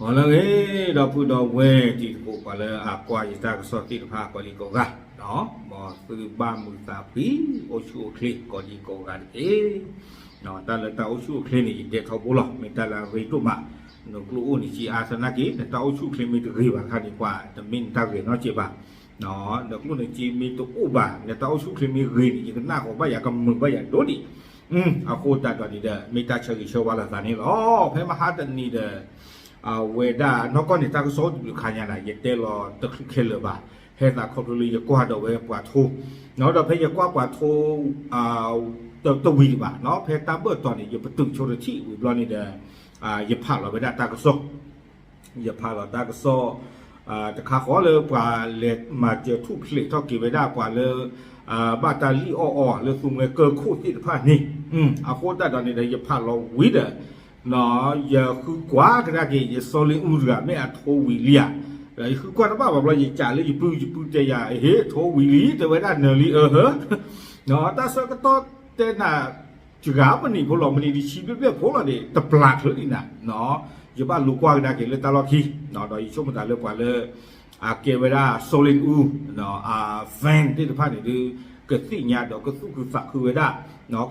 လၢအဂ့ၤ ဒီပုၢ်ဒီဝဲၢ်တံၤသကိး ပှၤလၢအကွၢ်ယတၢ်ကစီၣ်သ့ၣ်တဖၣ်ကိးဒံကိးဂၤ, မ်သုဘၣ်မုာ်သးဖှံ အိၣ်ဆူၣ်အိၣ်ချ့ကိးဒံကိးဂၤတက့ၢ်. တၢ်လၢတၢ်အိၣ်ဆူၣ်အိၣ်ချ့န့ၣ် ယတဲထီဘိလီၤ မ့ၢ်တၢ်လၢအရ့ဒိၣ်မး, နကျိၣ်အိၣ်န့ၣ်ကံအါသနာ်က့ နတၢ်အိၣ်ဆူၣ်အိၣ်ချ့မ့ၢ်တဂ့ၤဘၣ်အခါန့ၣ် ပှၤတမ့ၢ်နတၢ်ဂဲၤနီတစဲးဘၣ်. နကျိၣ်နစ့မ့ၢ်တအိၣ်ဘၣ် နတၢ်အိၣ်ဆူၣ်အိၣ်ချ့မ့ၢ်ဂ့ၤန့ၣ် ယကနၣ်ဃီၤဘၣ်ယၤ ကမုာ်ဘၣ်ယၤဒိၣ်ဒံး. အဃိသတးဒီးန့ၣ်ဒီး မ့ၢ်တၢ်ဆၢဂ့ၤဆၢဝါလိာ်သးန့ၣ်လီၤ. ဖဲမဟါတနံၤဒီး အဝဲဒၣ်နီၢ်ကီၢ်န့ၣ် တၢ်ကစီၣ်အိၣ်တဘျုးခါညါန့ၣ် ယတဲလီၤတချုးခဲလၢာ်ဘၣ်, ဟဲသးခီဖျိလၢယကွၢ်ဒီးဝဲပှၤထိ, ဒီးဖဲယကွၢ်ပှၤထိ တဝံၤဒံးဘၣ်, ဖဲတၢ်ဘၢၣ်တီၤန့ၣ် ယပတုာ်ဆိတထံၣ်ဝံၤဘျီန့ၣ်ဒီး ယဖးလီၤဝဲဒၣ်တၢ်ကစီၣ် ယဖးလီၤတၢ်ကစီၣ် တခါဃီလၢပှၤလဲၤမၤစၢၤထူၣ်ဖျဲးထီၣ်က့ၤဝဲဒၣ်ပှၤလၢ ဘၣ်တၢ်လံၣ်အီၣ်အီၤလၢသူမွဲကၢၢ်ခိၣ်သ့ၣ်တဖၣ်န့ၣ်, အဃိသတးဒီးန့ၣ်ဒီး ယဖးလီၤဝံၤဒီး ယဃုကွၢ်ကဒါက့ၤ ယစီလ့အူတဂၤ မ့ၢ်အထိဝံၤလံဧါ, ယဃုကွၢ်တဘၣ်ဘၣ်ဘျီ ယကးလၢယပုၢ် ယပုၢ်တဲယၤ ဟ့ၣ် ထိဝံၤလံ တဲဝဲဒၣ်နၢၤလံ အဟၢ တၢ်ဆၢကတီၢ်တဲနၤ တဂၤမနံၤဖိလီၤ မနံၤတဆံဘျဲၣ်ဘျဲၣ်ဖိလီၤန့ၣ် တပျၢ်ချုးလံနၤ, ယဘၣ်လူၤကွၢ်ကဒါက့ၤလၢတၢ်လီၢ်ခံ, ဒီးယဆိကမိၣ်သးလၢပှၤလၢ အကဲဝဲဒၣ်စီလ့အူ အ fan သ့ၣ်တဖၣ်န့ၣ်ဒုး ကသ့ၣ်ညါဒီးကသူၣ်ခုသးခုဝဲဒၣ်,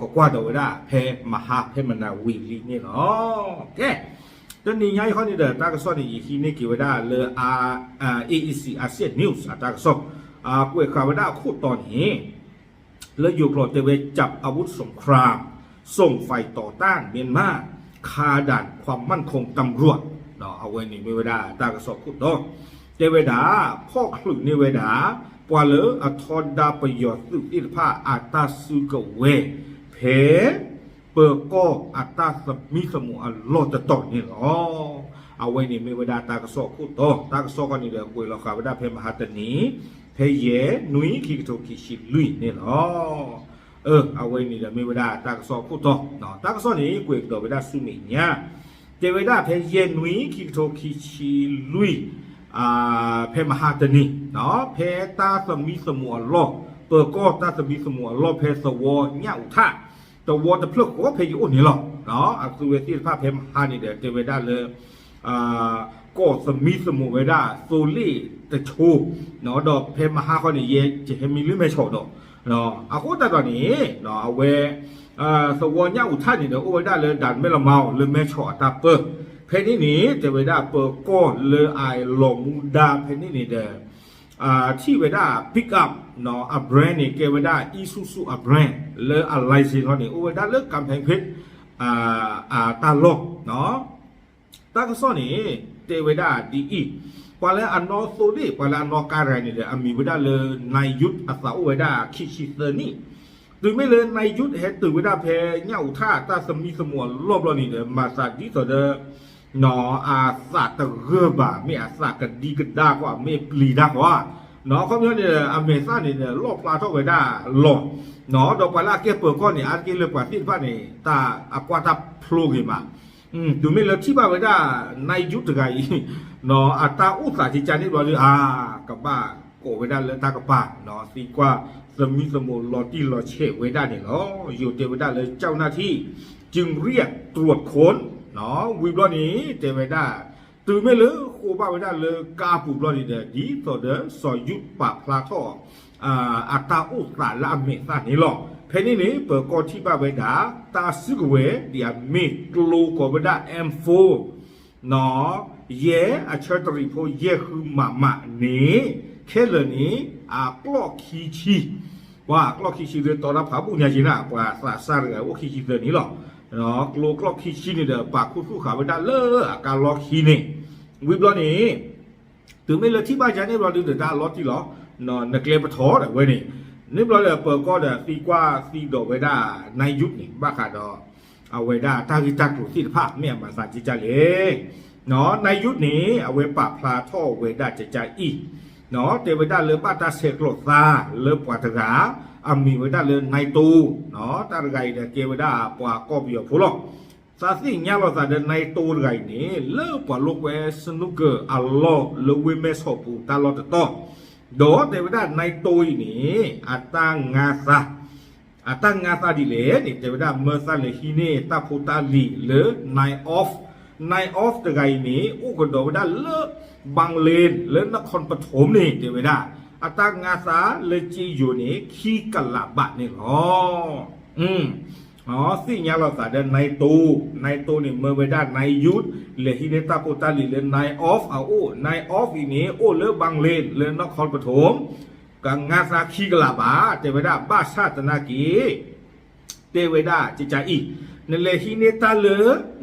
ကကွၢ်ဒီးဝဲဒၣ်ဖဲမဟါဖဲမနၤဝံၤလံန့ၣ်လီၤ. ကဲ တနံၤညါအံၤဃီန့ၣ်ဒီး တၢ်ကစီၣ်န့ၣ် ယဟံးန့ၢ်က့ၤဝဲဒၣ်လၢ AEC Asia News အတၢ်ကစီၣ်, ကွဲးဃာ်ဝဲဒၣ်အခိၣ်တီန့ၣ် လၢယိၤကျိာ်တဲဝဲ จับอาวุธสงคราม ส่งฝ่ายต่อต้านเมียนมา คาด่านความมั่นคงตำรวจ အဝဲန့ၣ်မ့ၢ်ဝဲဒၣ်တၢ်ကစီၣ်ခိၣ်တီ, တဲဝဲဒၣ် ဖီၣ်ချုးန့ၢ်ဝဲဒၣ် ပှၤလၢအထီဒါပယီၤသုးသ့ၣ်တဖၣ်အတၢ်စုကဝဲၤ ဖဲ ပၢၤကီၢ်အတၢ်သမံသမိးအလီၢ်တတီၤန့ၣ်လီၤ. အဝဲန့ၣ်မ့ၢ်ဝဲဒၣ်တၢ်ကစီၣ်အခိၣ်တီ, တၢ်ကစီၣ်ဃီန့ၣ်ဒီး ကွဲးလီၤဃာ်ဝဲဒၣ်ဖဲမဟါတနံၤ ဖဲယဲၢ်နွံ ခံကထိခံဆံလွံၢ်န့ၣ်လီၤ. အဝဲန့ၣ်ဒီးမ့ၢ်ဝဲဒၣ်တၢ်ကစီၣ်အခိၣ်တီ, တၢ်ကစီၣ်န့ၣ် ကွဲးကဒီးဝဲဒၣ်ဆူမဲာ်ညါ, တဲဝဲဒၣ်ဖဲယဲၢ်နွံ ခံကထိခံဆံလွံၢ် ဖဲမဟါတနံၤ, ဖဲတၢ်သမံသမိးအလီၢ်, ပၢၤကီၢ်တၢ်သမံသမိးအလီၢ်ဖဲသဝီညၣ်အူထၣ်, သဝီတဖျၢၣ်ဃီဖဲယအိၣ်န့ၣ်လီၤ. အသုဝဲသ့ၣ်တဖၣ်ဖဲမဟါန့ၣ်ဒီး တဲဝဲဒၣ်လၢ ကီၢ်သမံသမိးဝဲဒၣ်သိလ့ၣ်တဆိ, ဒီးဖဲမဟါဃီန့ၣ် ယဲယဟဲမံလၢမဲဆီးဒီး, အဃိသတးဒီးန့ၣ် အဝဲ သဝီညၣ်အူထၣ်န့ၣ်ဒီး အိၣ်ဝဲဒၣ်လၢ ဒၣ်မဲၣ်လမါအီၤ လၢမဲဆီးအတၢ်ပၢ, ဖဲန့ၣ်န့ၣ် တဲဝဲဒၣ်ပၢၤကီၢ်လၢအလီၤမူဒါဖဲန့ၣ်န့ၣ်ဒီး ထံၣ်ဝဲဒၣ် pick up အ brand န့ၣ် ကဲဝဲဒၣ် Isuzu အ brand လၢအ license လီၤန့ၣ် အိၣ်ဝဲဒၣ်လၢ ကမ်ဖဲၣ်ဖ့ၣ် အတၢ်လီၢ် တၢ်ကစီၣ်န့ၣ် တဲဝဲဒၣ်ဒ်အံၤ, ပှၤလၢအနီၣ်သိလ့ၣ် ပှၤလၢအနီၣ်ကါတဂၤန့ၣ်ဒီး အမံၤဝဲဒၣ်လၢ နၢၢ်ယူး အသးအိၣ်ဝဲဒၣ်ခံဆံသၢနံၣ်, တုၤမ့ၢ်လၢ နၢၢ်ယူး ဟဲတုၤဝဲဒၣ်ဖဲညၣ်အူထၣ်တၢ်သမံသမိးအလီၢ်ဘျီန့ၣ်ဒီး မၤသးဒ်သိးဒီး အသးတဂၢၢ်ဘၣ် မ့ၢ်အသးကဒံကဒါဃီ မ့ၢ်ပျံၤတၢ်ဃီဧါ, အခီပညီန့ၣ် အမဲာ်သၣ်န့ၣ်ဒီး လီၣ်ဖျါထီၣ်ဝဲဒၣ်လီၤ, ဒီးပှၤလၢအကဲပၢၤကီၢ်န့ၣ် အါတက့ၢ်လၢပှၤသ့ၣ်တဖၣ်န့ၣ် တၢ်အကွၢ်တၢ်ဖျိဂ့ၤမး, တုၤမ့ၢ်လၢထံၣ်ဘၣ်ဝဲဒၣ် နၢၢ်ယူး တဂၤအံၤ အတၢ်အိၣ်သးကကန့ၣ်ဘျီဒီး အါ ကဘၣ်ကိးဝဲဒၣ်လၢတၢ်ကပၤ သံကွၢ်သမံသမိးလီၤတံၢ်လီၤဆဲးဝဲဒၣ်န့ၣ်လီၤ. ယိၤတဲဝဲဒၣ်လၢ เจ้าหน้าที่จึงเรียกตรวจค้น ဝံၤဘျီန့ၣ် တဲဝဲဒၣ် တုၤမ့ၢ်လၢဃိးဘၣ်ဝဲဒၣ်လၢကါပူၤဘျီန့ၣ်ဒီး ဒ်သိးဒီးစီၤယူး ပာ်ဖျါထီၣ် အတၢ်အိၣ်သးလၢအမဲာ်သၣ်န့ၣ်လီၤ. ဖဲန့ၣ်န့ၣ် ပၢၤကီၢ်ထံၣ်ဘၣ်ဝဲဒၣ် တၢ်စုကဝဲၤ ဒ်အမ့ၢ်ကျိကိးဝဲဒၣ် M four ယဲၢ်အဆၢတရံးဖိ ယဲၢ်ဃုမးမးန့ၣ် ခဲလၢာ်န့ၣ် အကျီၢ်ခံဆံ, ပှၤအကျီၢ်ခံဆံလၢတီတၢ်ဖးဘူၣ်ညါက့ၤနၤ ပှၤသးစၢ်တဂၤအိၣ်ခံဆံသၢနံၣ်လီၤ. ကျိကျီၢ်ခံဆံန့ၣ်ဒီး ပာ်ခူသူၣ်ဃာ်ဝဲဒၣ်လၢအကါလီၢ်ခံန့ၣ်, ဝံၤဘျီန့ၣ် တုၤမ့ၢ်လၢထံၣ်ဘၣ်ယၤန့ၣ်ဘျီဒုးဒီး တၢ်အလီၤတံၢ်လီၤ, နကျဲပထီၣ်ဒီးဝဲန့ၣ်, န့ၣ်ဘျီဒီးပၢၤကီၢ်ဒီးသံကွၢ်သံဒိးဝဲဒၣ် နၢၢ်ယူး န့ၣ် ဘၣ်ဃးဒီး အဝဲဒၣ်တၢ်ဂ့ၢ်တၢ်ကျိၤသ့ၣ်တဖၣ် မ့ၢ်အမၤသးဒ်လဲၣ်. နၢၢ်ယူး န့ၣ် အဝဲပာ်ဖျါထီၣ်ဝဲဒၣ်ကကအံၤ, တဲဝဲဒၣ်လၢဘၣ်တၢ်ဆဲးကျိးသါလၢပှၤတဂၤ အမံၤဝဲဒၣ်လၢ နၢၢ်တိ, တၢ်တဂၤအံၤဒီး ကဲဝဲဒၣ်ပှၤကီၢ်ပယီၤဖိလီၤ. သးသ့ၣ်ညါလိာ်သးဒီး နၢၢ်တိ တဂၤအံၤန့ၣ် လၢပှၤလိာ်ကွဲ စနူကၢၤ အလီၢ်လၢဝ့ၢ်မဲၢ်ဆီးပူၤတၢ်လီၢ်တတီၤ, ဒီးတဲဝဲဒၣ် နၢၢ်တိ အံၤန့ၣ် အတၢ်ငါသး အတၢ်ငါသးဒ်လဲၣ်န့ၣ် တဲဝဲဒၣ် မၢသးလဲၤဟံးန့ၢ်တၢ်ဖိတၢ်လံၤလၢ နၢၢ်အီး Nine Off တဂၤအံၤန့ၣ် အိၣ်ကဒီးဝဲဒၣ်လၢ ဘၣ်လ့ၣ် လၢနခီၣ်ပထူမ်န့ၣ် တဲဝဲဒၣ် အတၢ်ငါသးလၢစ့ယိၤန့ၣ် ခံကလးဘးန့ၣ်လီၤ. သ့ၣ်ညါလိာ်သးဒီး နၢၤတိၢ်, နၢၤတိၢ်န့ၣ် မၢဝဲဒၣ် နၢၤယုၢ် လဲၤဟံးန့ၢ်တၢ်ဖိတၢ်လံၤလၢ နၢၤအီၣ်ဖးအိၣ်, နၢၤအီၣ်ဖးအံၤန့ၣ် အိၣ်လၢဘၣ်လ့ၣ် လၢနခီၣ်ပထူမ်, ကငါသးခံကလးဘး တဲဝဲဒၣ် ဘၣ်ဆၣ်သနာ်က့ တဲဝဲဒၣ် ကကါအံၤ နလဲၤဟံးန့ၢ်တၢ်လၢ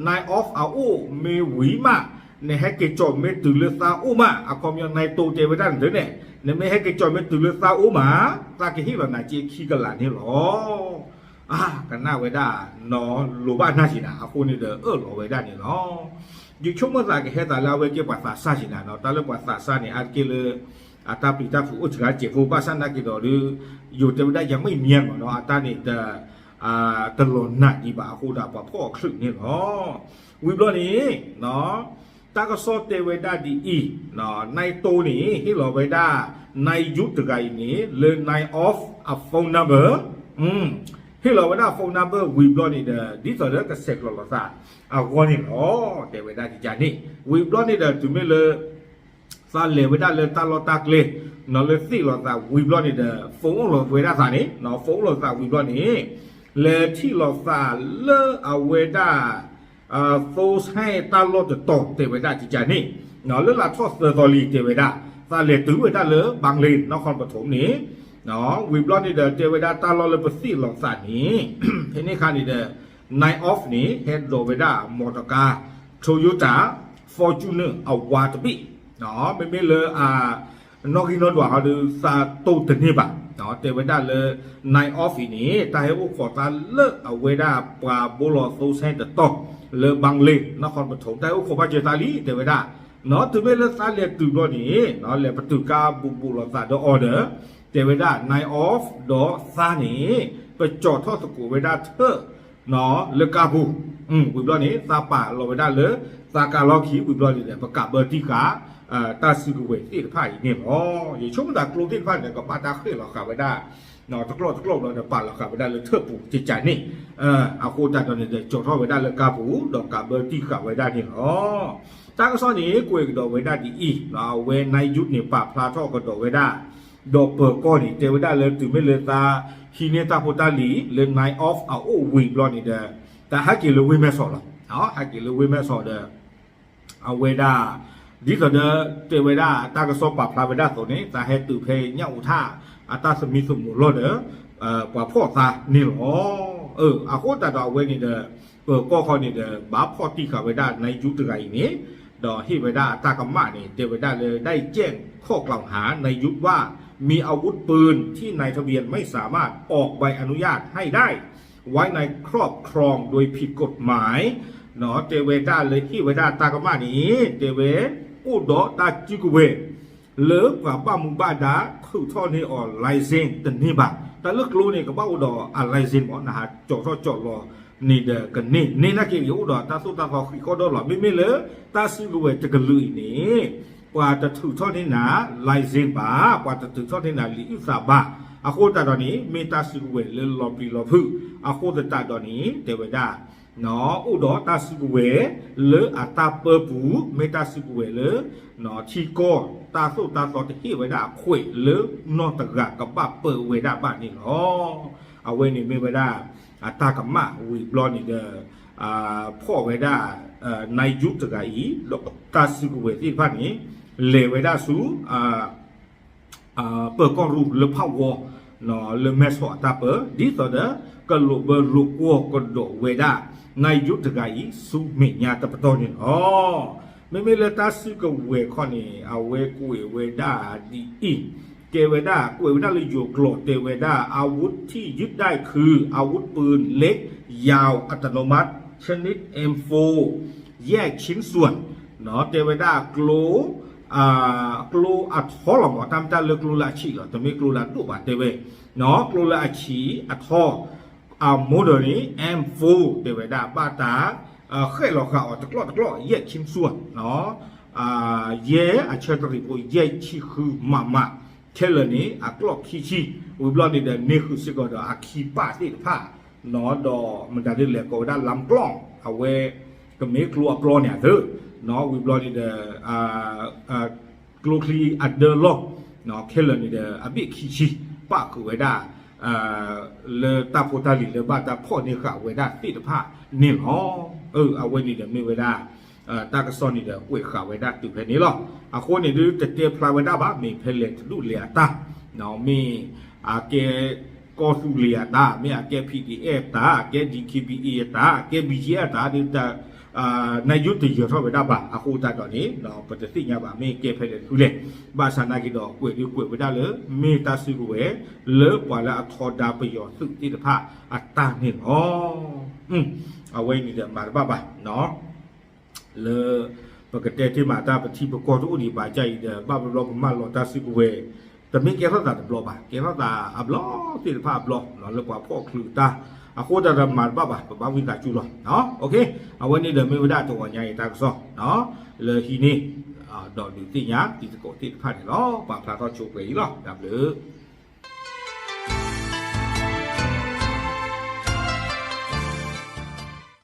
နၢၤအီၣ်ဖး အအိၣ်မ့ၢ်ဝံၤမး, နဟဲက့ၤကီၤမ့ၢ်တုၤလၢသါအိၣ်မး, အခီပညီ နၢၤတိၢ်တဲဝဲဒၣ်န့ၣ်န့ၣ်, နမ့ၢ်ဟဲက့ၤကီၤမ့ၢ်တုၤလၢသါအိၣ်မး, သးကဟ့ၣ်လီၤနၤက့ခံကလးန့ၣ်လီၤ. အါ ကနၣ်ဝဲဒၣ် နီၢ်လိၤဘၣ်နၢ်က့နၤ အဃိန့ၣ်ဒီး အၢၣ်လီၤဝဲဒၣ်န့ၣ်လီၤ. ယဆိကမိၣ်သးကဟဲသးလၢအဝဲကဲပှၤသးစၢ်က့နၤနီၤ, တၢ်လၢပှၤသးစၢ်န့ၣ် အါတက့ၢ်လၢ အတၢ်ပျံၤတၢ်ဖုးအိၣ်စှၤစဲးဖိ ဘၣ်ဆၣ်သနာ်က့ဒီး ယိၤတဲဝဲဒၣ် ယမ့ၢ်မံမီၤနီၤ အတၢ်န့ၣ် တလီၤနးဒံးဘၣ်အဃိဒီး ပှၤဖီၣ်အချုးန့ၣ်လီၤ. ဝံၤဘျီန့ၣ် တၢ်ကစီၣ်တဲဝဲဒၣ်ဒ်အံၤ, နၢၤတိၢ်န့ၣ် ဟ့ၣ်လီၤဝဲဒၣ် နၢၤယုၢ်တဂၤအံၤန့ၣ် လၢ နၢၤအီၣ်ဖး အ phone number, ဟ့ၣ်လီၤဝဲဒၣ် phone number ဝံၤဘျီန့ၣ်ဒီး ဒ်သိးလၢကဆဲးကျိးလိာ်သးအဂီၢ်န့ၣ်လီၤ. တဲဝဲဒၣ်ဒ်န့ၣ် ဝံၤဘျီန့ၣ်ဒီး တုၤမ့ၢ်လၢ သးလဲၤဝဲဒၣ်လၢတၢ်လီၢ်တၢ်ကျဲ နီၤ လၢသ့ၣ်လိာ်သးဝံၤဘျီန့ၣ်ဒီး phone အိၣ်လီၤဝဲဒၣ်သးန့ၣ် phone အိၣ်လီၤသးဝံၤဘျီန့ၣ် လဲၤထံၣ်လိာ်သးလၢအဝဲဒၣ် သိဆဲတၢ်လီၢ်တတီၤ တဲဝဲဒၣ်ကကါန့ၣ် လၢလၢထီၣ်သၢသီလံ တဲဝဲဒၣ် သးလဲၤတုၤဝဲဒၣ်လၢ ဘၣ်လ့ၣ် နခီၣ်ပထူမ်န့ၣ် ဝံၤဘျီန့ၣ်ဒီး တဲဝဲဒၣ်တၢ်လီၢ်လၢပသ့ၣ်လိာ်သးန့ၣ် ဖဲန့ၣ်အခါန့ၣ်ဒီး နၢၤအီၣ်ဖးန့ၣ် ဟဲဒိးဝဲဒၣ် မော်တော်ကား Toyota Fortuner အဝါတဘ့ၣ် မ့မ့ၢ်လၢ နီၣ်ဂံၢ်နီၣ်ဒွးဟီဒီး သးတိၢ်တန့ၢ်ဘၣ် တဲဝဲဒၣ်လၢ နၢၤအီၣ်ဖးအံၤန့ၣ် တၢ်ဟဲအိၣ်ခိးသးလၢအဝဲဒၣ်ပှၤဘိလီၤသိဆဲတတီၤ လၢဘၣ်လ့ၣ် နခီၣ်ပထူမ် တၢ်ဟဲအိၣ်ခိးဘၣ်စၢၤသးလံ တဲဝဲဒၣ် နီၤ တုၤမ့ၢ်လၢသးလဲၤတုၤဘျီန့ၣ် လဲၤပတုာ်ကါဘူးဘူးလိာ်သးဒီးအီၤဒီး တဲဝဲဒၣ် နၢၤအီၣ်ဖးဒီးသးန့ၣ် ပကၠီၤထီၣ်သကိးဝဲဒၣ်ထၢၣ် လၢကါပူၤ ဝံၤဘျီန့ၣ် သးပာ်လီၤဝဲဒၣ်လၢ သးကါလီၢ်ခံ ဝံၤဘျီန့ၣ်ဒီး ပကးဘၢတံၢ်ဃာ် တၢ်စုကဝဲၤသ့ၣ်တဖၣ်အံၤန့ၣ်လီၤ. ယဆိကမိၣ်သးကျိသ့ၣ်တဖၣ်န့ၣ် ကဘၣ်တၢ်ဃ့ၢ်လီၤဃာ်ဝဲဒၣ် တကျီၢ်တကျီၢ်ဘျီဒီး ပာ်လီၤဃာ်ဝဲဒၣ်လၢထၢၣ်ပူၤကကါန့ၣ် အဃိသတးဒီးန့ၣ်ဒီး ကၠီၤထီၣ်ဝဲဒၣ်လၢကါပူၤ ဒီးကးဘၢတံၢ်ဃာ်ဝဲဒၣ်န့ၣ်လီၤ. တၢ်ကစီၣ်န့ၣ် ကွဲးကဒီးဝဲဒၣ်ဒ်အံၤ အဝဲ နၢၤယုၢ်န့ၣ် ပာ်ဖျါထီၣ်ကဒီးဝဲဒၣ် ဒီးပၢၤကီၢ်န့ၣ် တဲဝဲဒၣ်လၢ တုၤမ့ၢ်လၢသးဟံးန့ၢ်တၢ်ဖိတၢ်လံၤလၢ နၢၤအီၣ်ဖး အအိၣ်ဝံၤဘျီန့ၣ်ဒီး တၢ်ဟဲက့ၤလၢဝ့ၢ်မဲၢ်ဆီးလီၤ. ဟဲက့ၤလၢဝ့ၢ်မဲၢ်ဆီးဒီး အဝဲဒၣ် ဒ်သိးဒီး တဲဝဲဒၣ်တၢ်ကစီၣ်ပာ်ဖျါဝဲဒၣ်အသိးန့ၣ် သးဟဲတုၤဖဲညၣ်အူထၣ် အတၢ်သမံသမိးလီၢ်ဒီး ပှၤဖီၣ်သးန့ၣ်လီၤ. အဃိသတးဒီးအဝဲန့ၣ်ဒီး ပၢၤကီၢ်ခီန့ၣ်ဒီး ဘၣ်ဖီၣ်တံၢ်ဃာ်ဝဲဒၣ် နၢၤယုၢ်တဂၤအံၤန့ၣ် ဒီးဟ့ၣ်ဝဲဒၣ်အတၢ်ကမၣ်န့ၣ် တဲဝဲဒၣ်လၢ ได้แจ้งข้อกล่าวหา นายยุทธว่ามีอาวุธปืนที่นายทะเบียนไม่สามารถออกใบอนุญาตให้ได้ ไว้ในครอบครองโดยผิดกฎหมาย တဲဝဲဒၣ်လၢဟ့ၣ်ဝဲဒၣ်တၢ်ကမၣ်န့ၣ် တဲဝဲ အိၣ်ဒီးတၢ်စုကဝဲၤ လၢပှၤဘၣ်မူဘၣ်ဒါ ထုးထီၣ်န့ၢ်အီၤ license တန့ၢ်ဘၣ်. တၢ်လၢကျိန့ၣ် ကဘၣ်အိၣ်ဒီးအ license မ့ၢ် နဟးကၠီၤထီၣ်ကၠီၤလီၤန့ၣ်ဒီးကန့ၢ် န့ၢ်နာ်က့ ယအိၣ်ဒီးတၢ်သိၣ်တၢ်သီဃံးဃီဒီလီၤ. မ့မ့ၢ်လၢ တၢ်စုကဝဲၤတကလုာ်အံၤန့ၣ် ပှၤတထုးထီၣ်န့ၢ်နၤ license ဘၣ်, ပှၤတထုးထီၣ်န့ၢ်နၤလံာ်အုၣ်သးဘၣ်. အဃိသတးဒီးန့ၣ် မ့ၢ်တၢ်စုကဝဲၤလၢလီၤပျံၤလီၤဖုး, အဃိသတးဒီးန့ၣ် တဲဝဲဒၣ် အိၣ်ဒီးတၢ်စုကဝဲၤလၢအတၢ်ပၢပူၤ, မ့ၢ်တၢ်စုကဝဲၤလၢ ထံကီၢ်တၢ်သိၣ်တၢ်သီတဟ့ၣ်ဝဲဒၣ်အခွဲးလၢနီၢ်တဂၤကဘၣ်ပၢဝဲဒၣ်ဘၣ်န့ၣ်လီၤ. အဝဲန့ၣ်မ့ၢ်ဝဲဒၣ် အတၢ်ကမၣ်ဝံၤဘျီန့ၣ်ဒီး ဖီၣ်ဝဲဒၣ် နၢၤယုၢ်တဂၤအံၤ ဒီးတၢ်စုကဝဲၤသ့ၣ်တဖၣ်န့ၣ် လဲၤဝဲဒၣ်ဆူ ပၢၤကီၢ်ရူၢ်လၢဖးဝီ လၢမဲၢ်ဆီးအတၢ်ပၢ ဒ်သိးဒီး ကလိာ်ဘၢလိာ်ကွီၢ်ကဒီးဝဲဒၣ် နၢၤယုၢ်တဂၤအံၤ ဆူမဲာ်ညါတပတီၢ်န့ၣ်လီၤ. မ့မ့ၢ်လၢတၢ်စုကဝဲၤခီန့ၣ် အဝဲကွဲးဝဲဒၣ်ဒ်အံၤ, တဲဝဲဒၣ် ကွဲးဝဲဒၣ်လၢယိၤကျိာ် တဲဝဲဒၣ် อาวุธที่ยึดได้คืออาวุธปืนเล็กยาวอัตโนมัติชนิด M four แยกชิ้นส่วน တဲဝဲဒၣ်ကျိ ကျိအထီလီၤမး တၢ်မ့ၢ်တၢ်လၢကျိလၢအဆံးလီၤ တမ့ၢ်ကျိလၢအဒိၣ်ဘၣ် တဲဝဲ ကျိလၢအဆံးအထီ အ model န့ၣ် M four တဲဝဲဒၣ် ဘၣ်တၢ် ဃဲၣ်လီၤဃာ်အီၤတကျီၢ်တကျီၢ် ယဲၢ်ဆံစွၣ် ယဲၢ်အဆၢတရံးဖိ ယဲၢ်ဆံဃု မမ ခဲလၢာ်န့ၣ် အကျီၢ်ခံဆံ ဝံၤဘျီန့ၣ်ဒီး န့ၢ်ဃုာ်စ့ၢ်ကီးဒီးအခံပၣ်သ့ၣ်တဖၣ် ဒီးမတၤဒ်လဲၣ်ကိးဝဲဒၣ် လမ်းกล้อง အဝဲ ကမ့ၢ်ကျိအပျီန့ၣ်အသၢ, ဝံၤဘျီန့ၣ်ဒီး ကျိချံအဒၢလီၢ် ခဲလၢာ်န့ၣ်ဒီး အဘ့ၣ်ခံဆံ ပၣ်ဃုာ်ဝဲဒၣ် လၢတၢ်ဖိတၢ်လံၤလၢဘၣ်တၢ်ဖီၣ်န့ၢ်ဃာ်ဝဲဒၣ်သ့ၣ်တဖၣ်န့ၣ်လီၤ. အဝဲန့ၣ်ဒီးမ့ၢ်ဝဲဒၣ် တၢ်ကစီၣ်န့ၣ်ဒီးကွဲးဃာ်ဝဲဒၣ်တုၤဖဲန့ၣ်လီၤ. အဃိန့ၣ်ဒုး တတဲဖျါဝဲဒၣ်ဘၣ် မ့ၢ်ဖဲလဲၣ်တဒူၣ်လဲၣ်အတၢ်, မ့ၢ်အကဲကီၢ်သူလ့ၤအတၢ်, မ့ၢ်အကဲ P D F တၢ်, အကဲ D K B A အတၢ်, အကဲ B G F အတၢ်ဒုး နယူတယၢၤထီၣ်ဝဲဒၣ်ဘၣ်. အဃိသတးဒီးန့ၣ် ပတသ့ၣ်ညါဘၣ် မ့ၢ်ကဲဖဲလဲၣ်တဒူၣ်လဲၣ်. ဘၣ်ဆၣ်နာ်က့ဒီး ကွဲးဒုးကွဲးဝဲဒၣ်လၢ မ့ၢ်တၢ်စုကဝဲၤ လၢပှၤလၢအထီဒါပယီၤသုးသ့ၣ်တဖၣ်အတၢ်န့ၣ်လီၤ. အဝဲအံၤန့ၣ်ဒီးမၤတဘၣ်ဘၣ် လၢ ပကတဲတ့ၢ်မးတၢ်ပထံပကီၢ်တအိၣ်ဒံးဘၣ် ကါအံၤဒီး ဘၣ်ဘျီဘျီပမၢလီၤတၢ်စုကဝဲၤ တမ့ၢ်ကဲထီၣ်သးတဘျီဘၣ်, ကဲထီၣ်သးအဘျီသ့ၣ်တဖၣ်အဘျီ လၢပှၤဖီၣ်ချုးတၢ်, အဃိသတးဒီးမၤတဘၣ်ဘၣ် ပဘၣ်ဝံသးစူၤလီၤ. အဝဲန့ၣ်ဒီးမ့ၢ်ဝဲဒၣ်တဂီၤညါအံၤတၢ်ကစီၣ် လၢဟံးန့ၢ် ဒီးဒုးသ့ၣ်ညါတံၤသကိးသ့ၣ်တဖၣ်န့ၣ်လီၤ. ပာ်ဖျါထီၣ်ဆိပှဲၤအံၤလီၤ. တၢ်ဘျုး